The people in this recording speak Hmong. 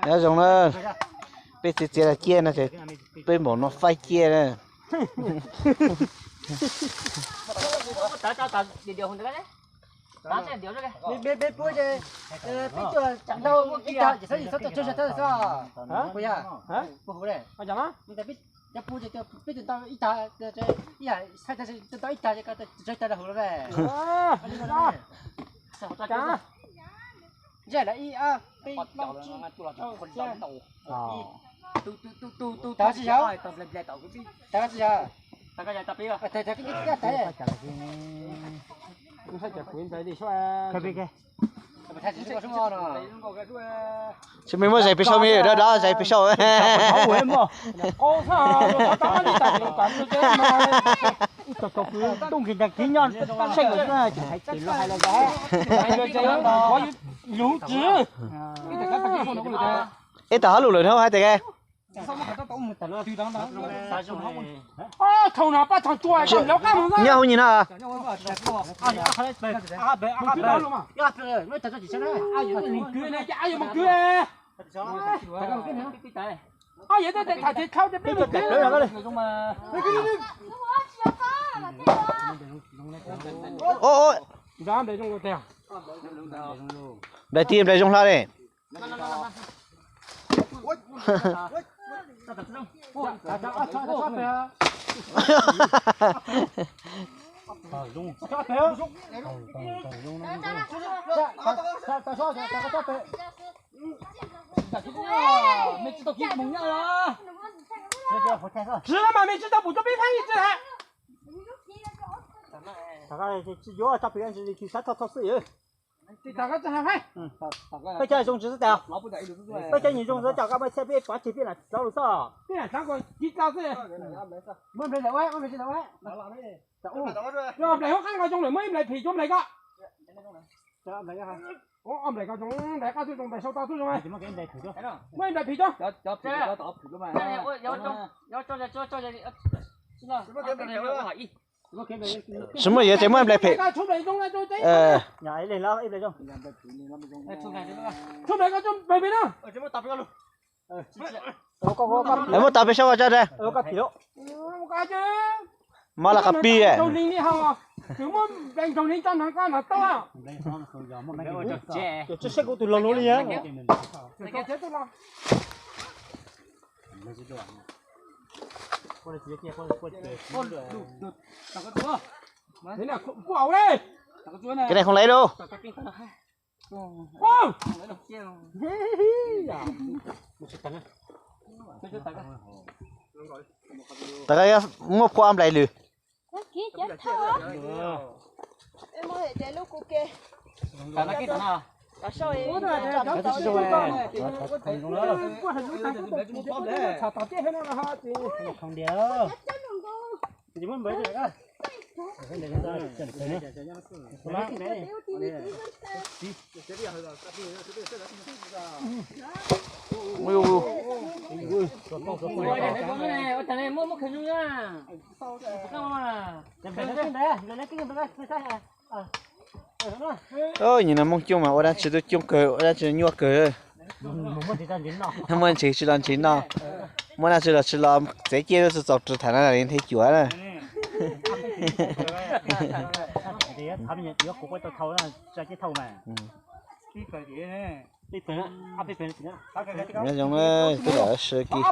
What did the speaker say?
Nyob zoo na, peb txiav txiav los ciaj no ces peb npaum no faib ciaj na. Tsis me muab zais peb saum me, dawb dawb zais peb saum. Ib tag hab lus lawm na hais tias. Nyob hauv nyuag no. Nplaim tij nplaim zoo hla li. Tsis mas me tsis tau pum rau peb pheej tsis hais. Tsis yuav tso pem, tsis tau txhob xwb. Peb cov zoo tsis xwb tas, peb cov nyiam zoo tsis xwb, coj koj peb thiaj peb pov tseg peb lam txov lus xwb. Peb lam txov kom kis tau xwb. Nplaim hub qab nqa zoo lawm, muab ib nplaim phim rau nplaim ko. Nplaim ko zoo, nplaim qab tub zoo, nplaim sau tau tub zoo. Muab ib nplaim phim rau. Tsis muaj yuav ces muab nplaim phem. Muab tas peb saub ko tso. Mob las qhov pib. Kev dai khoom laiv lauj. Tag muab phua nplaim lwm. Nim no Hmoob coob mas ua dab tsi twb coob kawg, ua dab tsi nyuaj kawg. Muaj ntsev tsis los ntsev no, muaj dab tsi los tsis los txev ciaj lub txaus txaus rwg tham no li thiaj cuav na. Nyob zoo na, peb lam sib kis.